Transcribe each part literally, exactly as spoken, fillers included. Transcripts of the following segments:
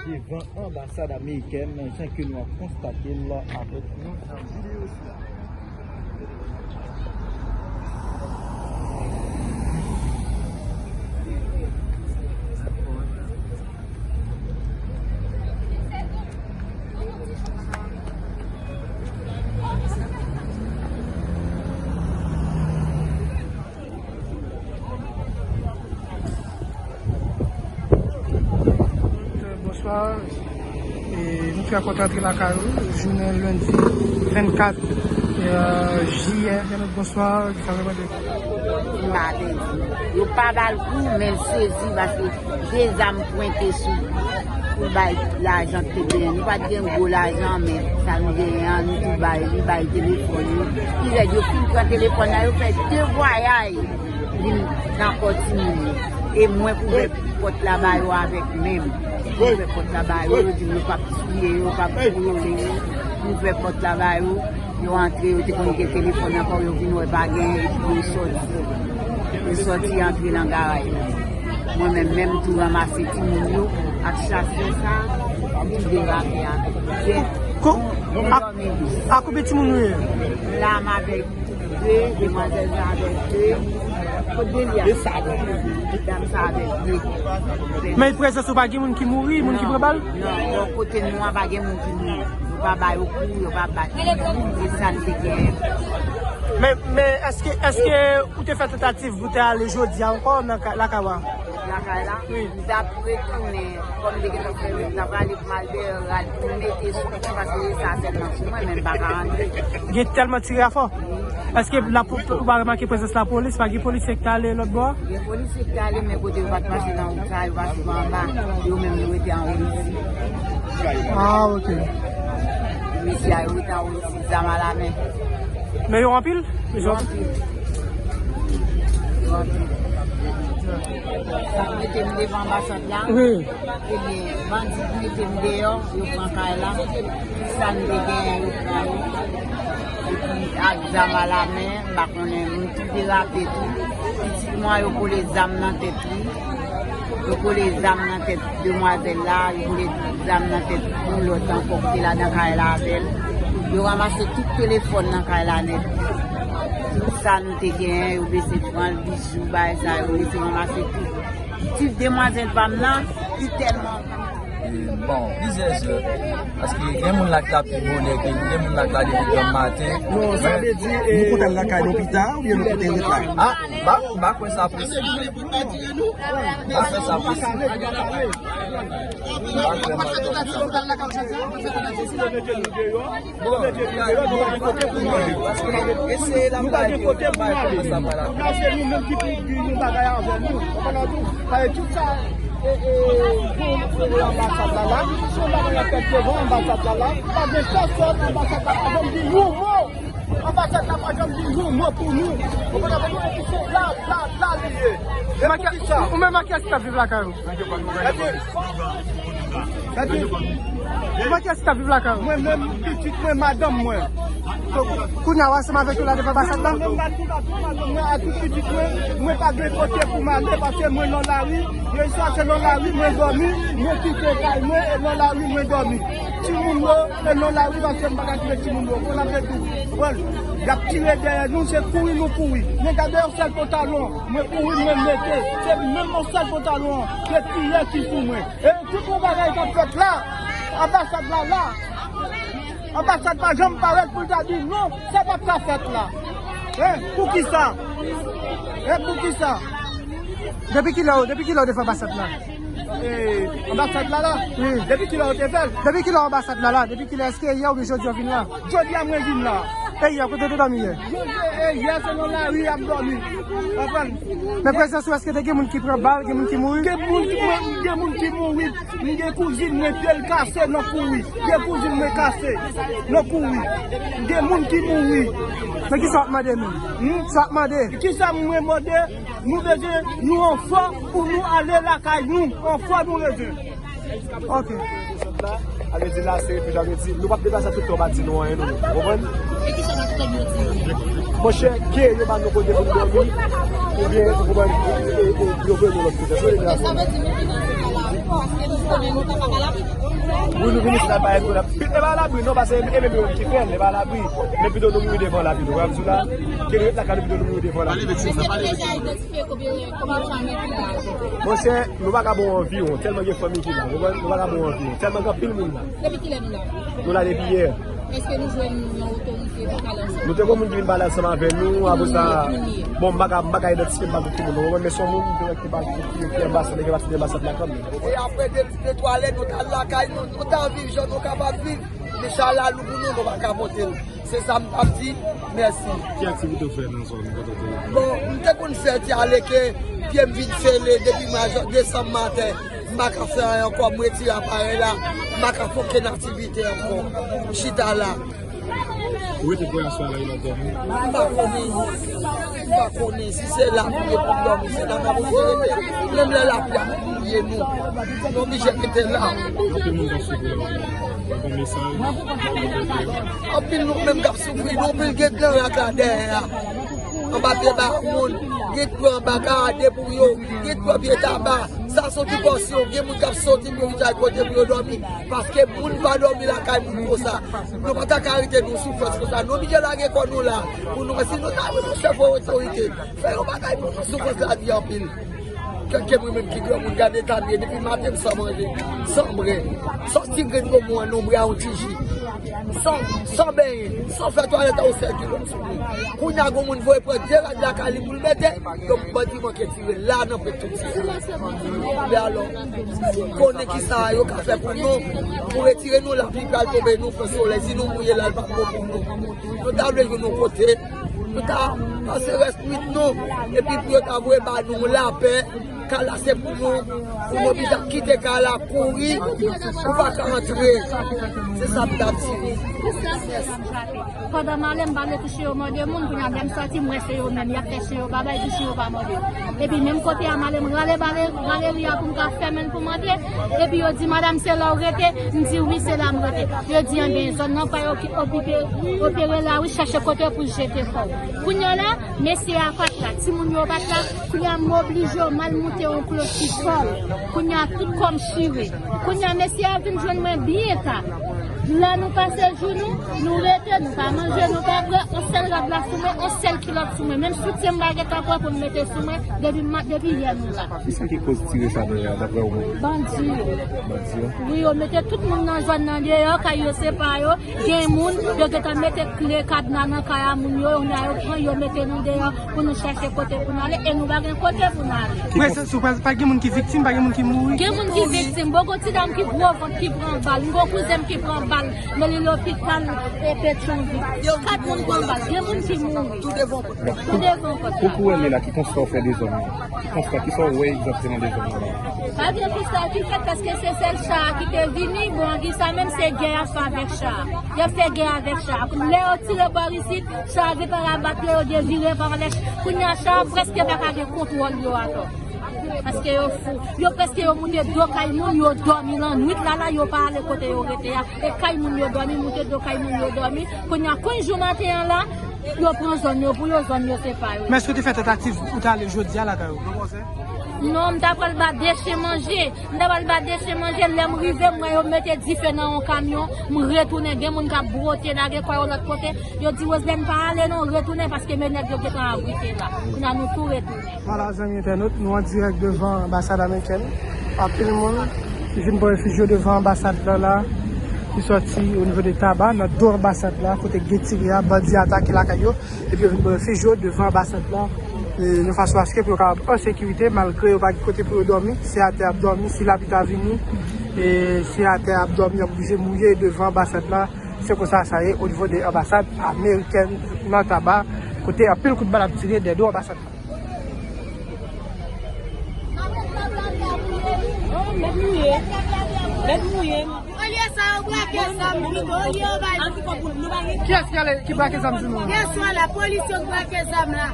Devan anbasad amerikèn, jan ke nou ap konstate l avèk nou nan videyo sa. Bonswa. E nou trè kontan antre lakay ou jounen lendi vennkat, e, jiyè. Bonswa, sa va, madanm? Maten. Yo pa ba l kou, men l sezi paske de zam pwente sou li pou l bay lajan ki te genyen. Nou pa t gen gwo lajan, men sa nou genyen an, nou tou bay li, bay telefòn li. Pi rèd, yo fin pran telefòn nan, yo fè de vwayay vin nan kò timoun yo. E mwen k ouvè pòt la ba yo avèk men m. M ouvè pòt la ba yo, yo di m yo p ap tiye yo, yo p ap vyole yo. M ouvè pòt la ba yo, yo antre, yo te konn gen telefòn nan kò, yo vin wè pa genyen, epi yo sòti. Yo sòti antre nan garay la. Mwen menm, menm tou ranmase timoun yo ak chasè sa, m tou derape avèk li. Kou-, m dòmi dous. A konbyen timoun nou ye? La, m avèk de, demwazèl sa avèk de. Kot de li a? Dam sa avèk de. Men prezans ou pa gen moun ki mouri, moun ki pran bal? Non, bò kote nou an pa gen moun ki mouri. Yo pa ba yo kou, yo pa bat. Se sa n te gen. Men, men èske, èske ou te fè tantativ pou te ale jodi a ankò nan ka-, lakay ou a? Lakay la? Wi. M t ap retounen, kòm m te gentan fè, m t ap ale pou m al dèyè rad pou m mete sou mwen, paske sa sèlman sou mwen, men m pa ka antre. Gen tèlman tire a fò. Èske la po-, ou pa remake prezans lapolis? Pa gen polisye ki t ale lòt bò a? Gen polisye ki t ale, men kote yo pa t pase nan wout sa, yo pase pa anba. Yo menm, yo rete anwo isi. Ah, ok. Mesye a, yo rete anwo isi, zam alamen. Men yo anpil? Yo anpil. Yo anpil. Sa k mete m devan anbasad la. Wi. Ebyen, bandi ki mete m deyò, yo pran kay la. Tout sa m te genyen, yo pran yo. Epi ak zam alamen, m pa konnen, m tou derape tou. Pitit mwen, yo kole zam nan tèt li. Yo kole zam nan tèt demwazèl la, yo kole zam nan tèt yon lòt ankò ki te ladan kay la avè l. Yo ranmase tout telefòn nan kay la nèt. Tout sa nou te genyen, yo bese pran l, bijou, bagay sa, yo bese ranmase tout. Ti demwazèl pa m nan, li tèlman... Bon, plizyè zè. Paske gen moun la ki ta pi bonè ke nou, gen moun la ki ta depi granm maten. Non, sa vle di, nou kontan lakay nou pita, oubyen nou kontan ret la? Ah, m pa, m pa kwè sa posib. M pa kwè sa posib. M pa kwè m ap fè sa. Bon, nou pa gen kote pou nou ale. Paske eseye la nou pa gen kote pou nou ale. Sa pa la. La, se nou menm ki pou di yon bagay avè nou. Konprann tou? Paske tout sa, e, e, pou, pou anbasad la, la, si yon bagay ap fèt devan anbasad la, la, pa gen pèsòn, anbasad la pa janm di yon mo. Anbasad la pa janm di yon mo pou nou. Ou konprann avè nou? Epi se la, la, la li ye. E poukisa? Ou menm ak kiyès ki t ap viv lakay ou? Gade. Gade. Ou menm ak kiyès ki t ap viv lakay ou? Mwen menm, pitit mwen, madanm mwen. Kounye a, w ansanm avèk yo la devan anbasad la? Mwen menm, madanm mwen, ak tout pitit mwen, mwen pa gen kote pou m ale, paske mwen nan lari, mwen sa se nan lari, mwen dòmi, mwen kite kay mwen, e nan lari, mwen dòmi. Timoun yo, e nan lari, paske m pa ka kite timoun yo. Konn ap di, bon, y ap tire dèyè nou, se kouri nou kouri. Men gade yon sèl pantalon, mwen kouri, mwen mete. Se menm yon sèl pantalon, se kiyè ki sou mwen. E tout yon bagay k ap fèt la, anbasad la la. Anbasad pa janm parèt pou l ta di non, sa p ap ka fèt la. Hein, poukisa? Hein, poukisa? Depi kilè, depi kilè w devan anbasad la? E, anbasad la la? Wi. Depi kilè w te fè l? Depi kilè anbasad la la? Depi kilè, èske yè oubyen jodi w vin la? Jodi a mwen vin la. E yè, kote w te dòmi yè? Jodi, e, yè se nan lari y ap dòmi. Konprann? Men prezans ou, èske te gen moun ki pran bal, gen moun ki mouri? Gen moun ki, mwen, gen moun ki mouri. M gen kouzin mwen, pye l kase nan kouri. Gen kouzin mwen kase nan kouri. Gen moun ki mouri. Men kisa w ap mande menm? Hmm? Sa w ap mande? Kisa mwen mande? Nou bezwen, nou anfò pou nou ale lakay nou. Anfò nou bezwen. Ok. Sa vle di la, se repi, sa vle di, nou p ap deplase tout tan, pa di nou anyen, nou, nou konprann? Monchè, ke yo ba nou kote pou nou dòmi. Oubyen, ou konprann, e, e, yo voye nou lòt kote. Sa vle di, nou vin isit la, paske nou konnen nou ta pa ba labri. Wi, nou vin isit la, pa èt nou la. E pa labri, non, paske e menm yo menm ki fè l, e pa labri. Men pito nou mouri devan la, pito. Wè, m di la, ke nou ret lakay nou, pito nou mouri devan la. Èske nou deja idantifye konbyen, konbyen fanmi ki la? Monchè, nou pa ka ba w anviwon, tèlman gen fanmi ki la. Nou pa, nou pa ka ba w anviwon, tèlman gen anpil moun la. Depi kilè nou la? Nou la depi yè. Èske nou jwenn yon otorite pou pale ansanm? Nou te gen moun ki vin pale ansanm avè nou, apre sa, bon, m pa ka, m pa ka idantifye, m pa tout moun, non, men se yon moun ki, ki, ki, ki anba sa, ki pati de anbasad la kanmenm. E apre de, de twa lè, nou t al lakay nou, nou t al viv jan nou kapab viv, men sa la lou pou nou, nou pa ka pote l. Se sa m t ap di, mèsi. Ki aktivite w fè nan zòn kote w te ye? Bon, m te konn fè ti ale ke pye m vin sele depi mwa jan, desanm maten. M pa ka fè anyen ankò, m retire aparèy la, m pa ka fè okenn aktivite ankò. M chita la. Ou rete pou aswè la, e lè w dòmi? M pa konnen. M pa konnen si se la pou ye pou m dòmi, se la m ap oblije rete. Menm lè lapli ap touye nou, nou oblije rete la. Anpil moun k ap soufri la. Yon bon mesaj. Anpil nou menm k ap soufri, nou anpil gen gran rak la dèyè a. Anba pye bawon, gen pran anba karate pou yo, gen pran pye taba. Sa soti pòsyon, gen moun k ap soti pou yo vin chay kote pou yo dòmi. Paske moun pa dòmi lakay moun konsa. Nou pa ta ka rete nou soufrans konsa. Nou oblije lage kò nou la. Pou nou, si nou ta vle nou chèf otorite, fè yon bagay pou nou, soufrans la di anpil. Kèk mwen menm ki granmoun, gade eta m ye, depi maten m san manje, san bwè, san ti grenn gomon an, non bwè yon ti ji. San, san benyen, san fè twalèt a yon sèl kilòt sou mwen. Kounye a, gon moun voye pran de rad lakay li pou l mete, donk bandi manke tire la nan pèt tout ti. Men alò, konnen ki sa yo ka fè pou nou, pou retire nou, lapli pral tonbe, nou pran solèy, si nou mouye la, l p ap bon pou nou. Nou ta vle jwenn yon kote, nou ta pase rès nwit nou, epi pou yo ta voye ba nou lapè, kay la se pou nou, pou nou oblije kite kay la kouri, pou pa ka antre. Se sa m t ap di. Pandan m ale, m pa vle touche yo mòde moun, kounye a lè m sòti, m wè se yo menm, y ap fè chen yo babay, di chen yo pa mòde. Epi menm kote a, m ale, m rale bale, rale ri a pou m ka fèmen l pou m antre. Epi yo di, "Madanm, se la w rete?" M di, "Wi, se la m rete." Yo di, "Enben, zòn nan pa yo ki okipe, opere la, wi, chèche kote pou jete kò w." Kounye a la, mesye a pa t la, timoun yo pa t la, kounye a m oblije yo m al moute yon klosisòl. Kounye a tout kò m chire. Kounye a mesye a vin jwenn mwen byen ta. Lè nou pase jou nou, nou rete, nou pa manje, nou pa bwè, yon sèl rad la sou mwen, yon sèl kilòt sou mwen. Menm soutyen m pa gentan pran pou m mete sou mwen, depi ma-, depi yè nou la. Kisa ki koz tire sa dèyè a, daprè ou menm? Bandi yo. Bandi yo? Wi, yo mete tout moun nan zòn nan deyò, kay yo se pa yo. Gen moun, yo gentan mete kle kadna nan kay a moun yo, kounye a yo pran, yo mete nou deyò. Pou nou chèche kote pou n ale, e nou pa gen kote pou n ale. Prezans ou, pa, pa gen moun ki viktim, pa gen moun ki mouri? Gen moun ki viktim. Bon, gon ti dam ki gwo vant ki pran bal. M gon kouzen m ki pran bal, men li lopital, e, Petyonvil. Kat moun pran bal. Gen moun ki mouri. Tou devan pòt la. Pou kounye a la, ki konsta w fè de zòn nan? Ki konsta, kisa w wè egzakteman de zòn nan? Pa gen konsta ki fèt, paske se sèl cha a ki te vini. Bon, an di sa menm, se gè y ap fè avèk cha a. Y ap fè gè avèk cha a. Lè yo tire bò isit, cha a gen tan rabat yo, yo devire pa anlè. Kounye a, cha a prèske pa ka gen kontwòl yo atò. Paske yo fou. Yo prèske yo moute do kay moun, yo dòmi lannwit la, la, yo pa ale kote yo rete a. E kay moun yo dòmi, moute do kay moun yo dòmi. Kounye a, konn jou maten an la, yo pran zòn yo pou yo, zòn yo se pa yo. Men èske w te fè tantativ pou w ta ale jodi a lakay ou? Non, m ta pral ba de chen manje. M ta pral ba de chen manje, lè m rive, m wè yo mete dife nan yon kamyon, m retounen, gen moun k ap bwote, lage kò yo lòt kote. Yo di, "Roselèn, pa ale non, retounen, paske men nèg yo gentan abrite la." Kounye a nou tou retounen. Vwala, zanmi entènot, nou an dirèk devan anbasad amerikèn. Anpil moun ki vin pran refij yo devan anbasad la, la, ki sòti o nivo de Taba, nan do anbasad la, kote gen tire a, bandi atake lakay yo. Epi yo vin pran refij yo devan anbasad la, e, yon fason aske pou yo kapab an sekirite, malgre yo pa gen kote pou yo dòmi, se atè y ap dòmi, si lapli ta vini, e, se atè y ap dòmi, y ap oblije mouye devan anbasad la. Se konsa sa ye o nivo de anbasad amerikèn nan Taba, kote anpil kout bal ap tire dèyè do anbasad la. Oh, mèt mouye. Mèt mouye. Olye sa, yo brake zam pito, olye yo bay. Kiyès ki ale, ki brake zam sou nou? Yèswa la, polis yo brake zam la.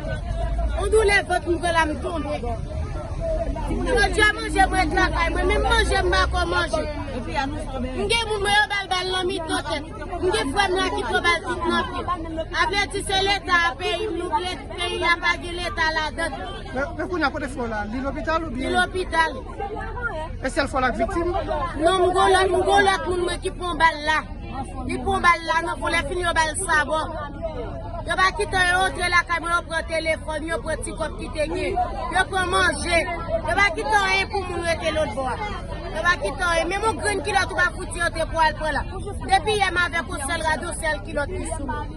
On doulè vant m pran la, m tonbe. Jodi a manje mwen travay mwen, menm manje m pa ko manje. M gen moun mwen yo ba l bal nan mitan tèt. M gen frè m la ki pran bal tout nan pye. Avèti se Leta a peyi m, nou vle peyi Peyi a pa gen Leta ladan. Men, men kounye a kote frè w la, li lopital oubyen? Li lopital. E sèl frè w la k viktim? Non, m gon lòt, m gon lòt moun mwen ki pran bal la. Li pran bal la nan fon, lè fini yo ba l sabò. Yo pa kite yo antre lakay mwen, yo pran telefòn, yo pran ti kòb ki te gen. Yo pran manje. Yo pa kite anyen pou moun rete lòtbò a. Yo pa kite anyen. Menm yon grenn kilòt ou pa fouti antre pou al pran la. Depi yè m avèk yon sèl rad, yon sèl kilòt ki sou mwen.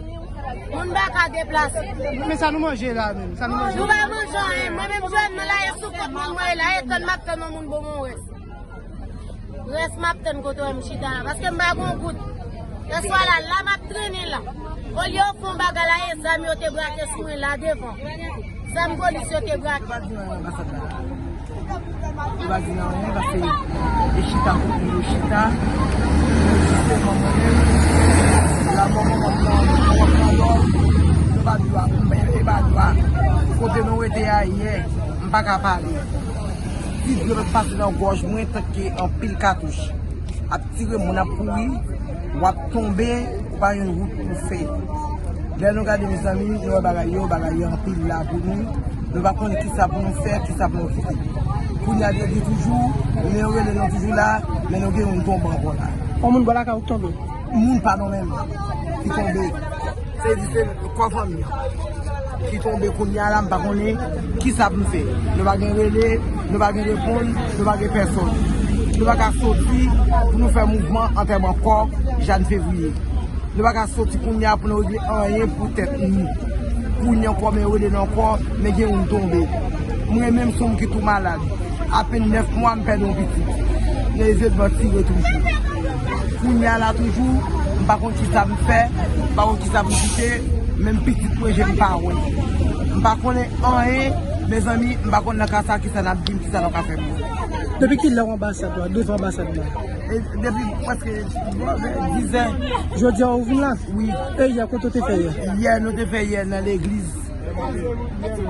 Moun pa ka deplase. Men sa nou manje la menm, sa nou manje? Nou pa manje anyen. Mwen menm jwenn nan la e sou kont moun mwen la, e tann m ap tann yon moun bon mwen rès. Rès m ap tann kote w wè m chita la, paske m pa gon goud. Yèswa la, la m ap trennen la. Olye yo fè yon bagay la, e zam yo te brake sou mwen la devan. Zam polis yo te brake. Yo pa di nan anyen, paske e chita kote yo chita. Jisteman mwen menm, la mò manman m nan, manman m nan dòmi. Yo pa dwa, e pa dwa. Kote nou rete a yè, m pa ka pale. Ti dlo mèt pase nan gòj mwen tanke anpil katouch. Ap tire moun ap kouri, w ap tonbe, ou pa jwenn wout pou fè. Lè nou gade, mezanmi, nou wè bagay yo, bagay yo anpil la pou nou. Nou pa konn kisa pou nou fè, kisa pou nou kite. Kounye a, yo di toujou, men yo rele nou toujou la, men nou gen yon tonbe ankò la. Yon moun bò lakay ou k tonbe? Moun pa nou menm ki tonbe. Se di se kò fanmi an ki tonbe kounye a la, m pa konnen kisa pou m fè. Nou pa gen rele, nou pa gen reponn, nou pa gen pèsòn. Nou pa ka soti pou nou fè mouvman antèman kò Jàn Fevriye. Nou pa ka soti kounye a pou nou regle anyen pou tèt nou. Kounye a ankò, men rele nou ankò, men gen moun tonbe. Mwen menm, se yon moun ki tou malad. Apenn nèf mwa, m pèdi yon pitit. Nan Izedman tire toujou. Kounye a la toujou, m pa konn kisa m fè, m pa konn kisa m kite, menm pitit mwen je m pa wè. M pa konnen anyen, mezanmi, m pa konn nan ka sa kisa n ap di m, kisa n ap ka fè m. Depi kilè w anbasad la, devan anbasad la? E depi prèske, bon, dizè. Jodi a ou vin la? Wi. E yè, kote w te fè yè? Yè, nou te fè yè nan legliz.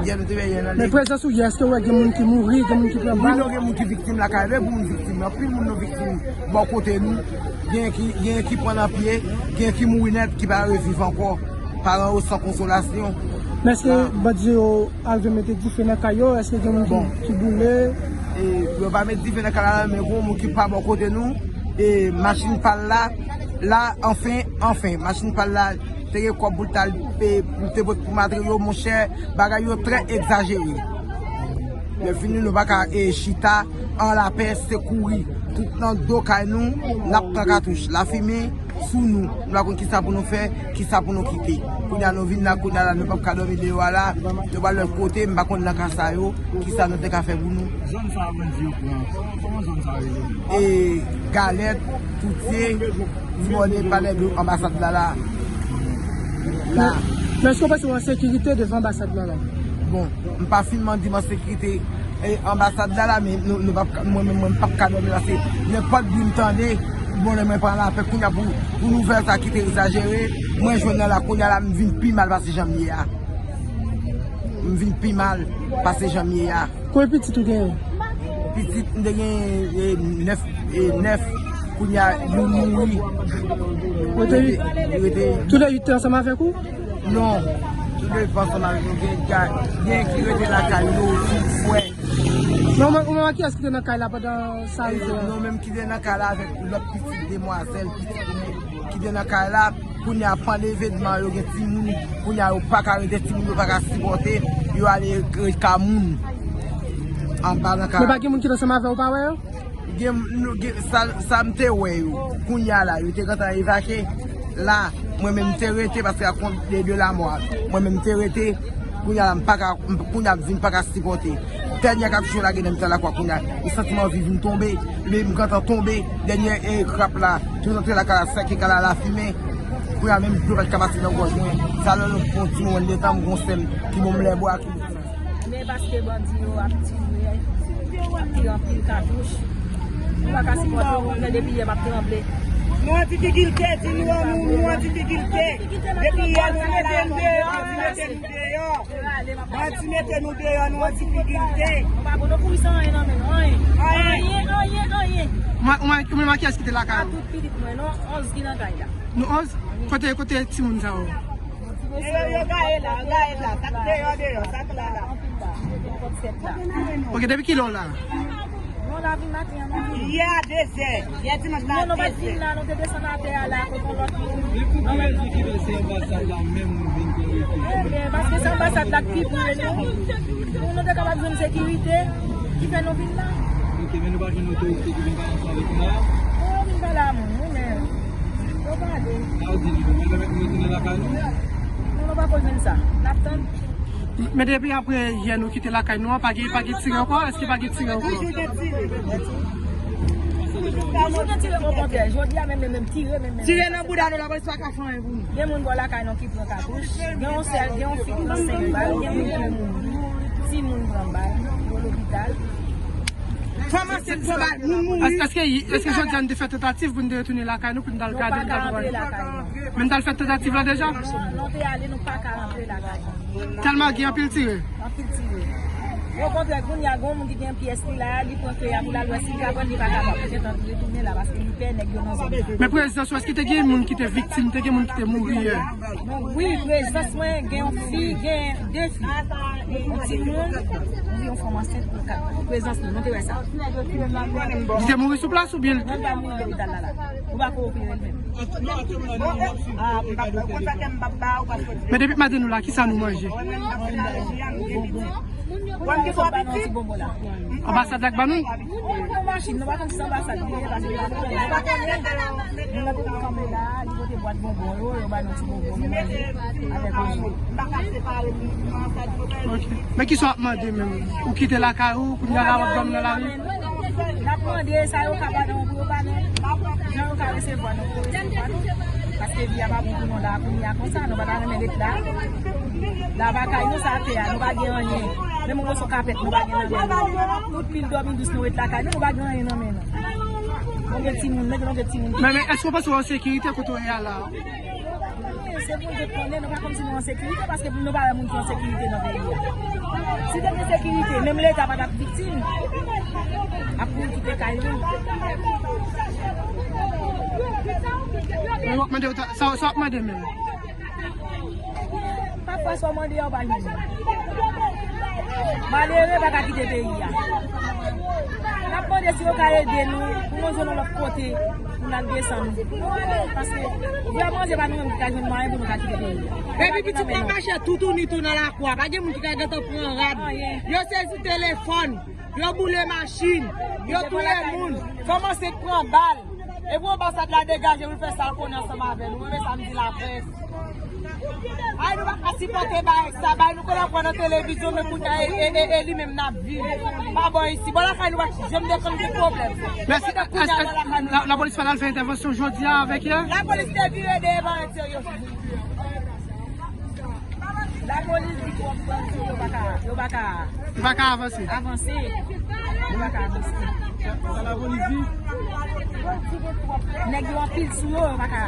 Yè nou te fè yè nan legliz. Men prezans ou yè, èske w wè gen moun ki mouri, gen moun ki pran bal? Wi, nou gen moun ki viktim lakay yo, gen moun viktim, anpil moun nou viktim bò kote nou. Gen ki, gen ki pran nan pye, gen ki mouri nèt, ki pa reviv ankò. Paran yo san konsolasyon. Men èske bandi yo arive mete dife nan kay yo? Èske gen moun ki, ki boule? E, yo pa met dife nan kay la, men gon moun ki pa bò kote nou. E machin pa l la, la, anfen, anfen, machin pa l la, te gen kòb pou l t al, e, pou l te pot pou materyo, monchè, bagay yo trè egzajere. Lè fini, nou pa ka, e, chita an lapè, se kouri. Tout nan do kay nou, n ap pran katouch. Lafimen sou nou. Nou pa konn kisa pou nou fè, kisa pou nou kite. Kounye a nou vin la, kounye a la, nou p ap ka dòmi deyò a la. Nou pral lòt kote, m pa konn nan ka sa yo, kisa nou te ka fè pou nou. Zòn sa yo bandi yo pran, kòman zòn sa yo rele menm? E Galèt, Toutye, Tibòne, Palè Blo, anbasad la la. La. Men èske w panse w an sekirite devan anbasad la la? Bon, m pa fin mande m an sekirite, e, anbasad la la, men nou, nou p ap ka, mwen menm, mwen m p ap ka dòmi la, se nenpòt bri m tande, bon, lè mwen pran lapè kounye a pou, pou nouvèl sa ki te egzajere, mwen jwenn nan la kounye a la, m vin pi mal pase jan m ye a. M vin pi mal pase jan m ye a. Konbyen pitit ou genyen? Pitit, m te gen, e, nèf, e, nèf, kounye a, youn mouri. Rete uit. Rete uit. Tout le uit te ansanm avèk ou? Non. Tout le uit pa ansanm avèk nou. Gen, gen, gen ki rete lakay yo, ti frè. Men ou menm, ou menm ak kiyès ki te nan kay la pandan sa rive a? Nou menm ki te nan kay la avèk lòt pitit demwazèl, pitit ki te nan kay la. Kounye a, pandan evènman yo, gen timoun, kounye a, yo pa ka rete, timoun yo pa ka sipòte, yo ale ka moun anba nan kay. Men pa gen moun ki t ansanm avè w, ou pa wè yo? Gen, nou, gen, sa, sa m te wè yo, kounye a la, yo te gentan evakye. La, mwen menm, m te rete, paske a kont de, de lamò, mwen menm, m te rete. Kounye a la, m pa ka, m, kounye a, m vin pa ka sipòte. Dènye katouch yo lage nan mitan lakwa kounye a, e santi m anvi vin tonbe. Epi m gentan tonbe. Dènye, e, krap la, tout antre lakay la, sèke kay la, lafimen. Kounye a, menm dlo pa t ka pase nan gòj mwen. Sa lè yon ti moman de tan, m gon sè m ki ban m lèbwa, ki Men paske bandi yo ap tire, ap tire anpil katouch. Nou pa ka sipòte yo, mwen depi yè m ap tranble. Nou an difikilte, di nou an, nou, nou an difikilte. Depi yè nou mete nou deyò, bandi mete nou deyò. Bandi mete nou deyò, nou an difikilte. Nou pa konn nou kouri san anyen nan men nou, anyen. Anyen. Anyen, anyen, anyen. Ou menm ak kiyès ki te lakay ou? A tout pitit mwen, non, onz ki nan kay la. Nou onz? Kote, kote timoun sa yo? Yo, yo gaye la, yo gaye la. Sa k deyò, deyò, sa k la, la. Anpil la. Yo gen kòb sèt la. Ok, depi kilè w la? Nou la vin maten an, nou vin. Yè a de zè. Yè dimanch la a de zè. Nou, nou pa t vin la, nou te desann atè a la, kote yon lòt moun. Men pou ki rezon ki fè se anbasad la menm nou vin pou rete? Ebyen, paske se anbasad la ki pou nou. Pou nou te kapab jwenn sekirite, ki fè nou vin la. Ok, men nou pa jwenn otorite ki vin pale ansanm avèk nou la? Non, yo vin pale a moun, wi, men yo pale. Sa w di nou, nou pèmèt nou retounen lakay nou? Non, nou pa ko jwenn sa. N ap tann. Men depi apre yè nou kite lakay nou an, pa gen, pa gen tire ankò? Èske pa gen tire ankò? Toujou gen tire. Toujou gen tire, okontrè. Jodi a menm, menm, menm tire, menm, menm. Tire nan bouda nou, lapolis pa ka fè anyen pou nou. Gen moun bò lakay nou ki pran katouch. Gen yon sèl, gen yon fi ki pran senk bal. Gen moun ki mouri. Timoun pran bal. Yo lopital. Fanm ansent pran bal, moun mouri. Èske, èske, èske jodi a nou te fè tantativ pou nou te retounen lakay nou, pou nou t al gade, nou t al pran? Men nou t al fè tantativ la deja? Nou te ale, nou pa ka rantre lakay nou. Tèlman gen anpil tire. Anpil tire. Okontrè, kounye a, gen yon moun ki gen pyès li la, li pran kle a pou l al wè si li ka pran, li pa kapab. Li gentan retounen la, paske li pè nèg yo nan zòn nan. Men prezans ou, èske te gen moun ki te viktim, te gen moun ki te mouri yè? Bon, wi, prezans mwen, gen yon fi, gen de fi. Yon timoun, wi, yon fanm ansent, pou ka-, prezans nou, nou te wè sa. Li te mouri sou plas oubyen li... Non, li pa mouri lopital la, la. Ou pa ko opere l menm. Ah, m pa, ou konn sa ke m pa ba ou paske... Men depi maten nou la, kisa nou manje? Mwen menm m ap fè aji a, m gen pitit. Mwen m gen twa pitit. Anbasad la k ban nou? Yon machin, nou pa konn si se anbasad li ye, paske nou pa konnen. Nou nan peyi kanpe la, li pote bwat bonbon yo, yo ba nou ti bonbon, nou manje avèk manje. M pa ka separe moun nan sa di. Ok. Men kisa w ap mande menm? Ou kite lakay ou, kounye a la w ap dòmi nan lari? N ap mande sa yo ka ba nou pou yo ba nou. Jan yo ka resevwa nou, pou yo resevwa nou. Paske vi a pa bon pou nou la, kounye a konsa, nou pa ta renmen ret la. La pa kay nou sa atè a, nou pa gen anyen. Menm yon moso kapèt, nou pa gen nan men nou. Tout pil dòmi dous nou ret lakay nou, nou pa gen anyen nan men nou. Nou gen timoun, men nou gen timoun. Men, men, èske w panse w an sekirite kote w ye a la? Se Bondye k konnen, nou pa konn si nou an sekirite, paske nou pa wè moun ki an sekirite nan peyi a. Si te gen sekirite, menm Leta pa t ap viktim. Ap kouri kite kay nou. Men w ap mande, sa, sa w ap mande menm? Pafwa sa w mande a, w pa jwenn li. Malere pa ka kite peyi a. N ap mande si yo ka ede nou pou nou jwenn yon lòt kote pou n al desann. Paske vrèman se pa nou menm ki ka jwenn mwayen pou nou ka kite peyi a. Epi pitit la mache toutouni tou nan lakou a. Pa gen moun ki ka gentan pran rad. Yo sezi telefòn. Yo boule machin, yo touye moun, kòmanse pran bal. Epi anbasad la degaje pou l fè sa l konnen ansanm avè nou. Mwen, men sa m di laprès. Ay, nou pa ka sipòte bagay sa, bagay nou konn ap wè nan televizyon, men kounye a, e, e, e, e li menm n ap viv. Pa bò isi, bò lakay nou pa janm dekonn gen pwoblèm. Men èske, èske, èske la, lapolis pa t al fè entèvansyon jodi a avèk yè? Lapolis te vire dèyè, pa enterye. Lapolis di twòp bandi, yo pa ka, yo pa ka... Yo pa ka avanse. Avanse. Yo pa ka avanse. Sa lapolis di? Nèg yo anpil sou yo, yo pa ka.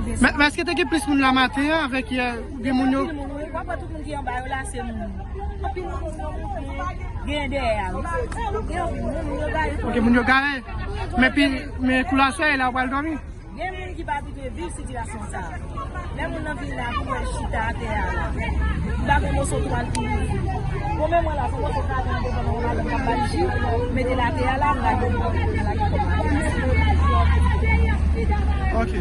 Men, men èske te gen plis moun la maten an avèk yè, oubyen moun yo? Anpil moun, wi. W ap wè tout moun ki anba yo la, se moun. Anpil moun, gen dèyè a, wi. Gen anpil moun, moun yo gaye. Ok, moun yo gaye. Men pi, men kou l aswè, e la yo pral dòmi? Gen moun ki pa abitye viv sitiyasyon sa a. Lè moun nan vin la, pou wè l chita atè a la. M pa gen moso twal pou li. Bon, men mwen la, se moso katon m te pran nan yon madanm k ap bay ji, m mete l atè a la, m lage l, m lage kò m atè a. Ok.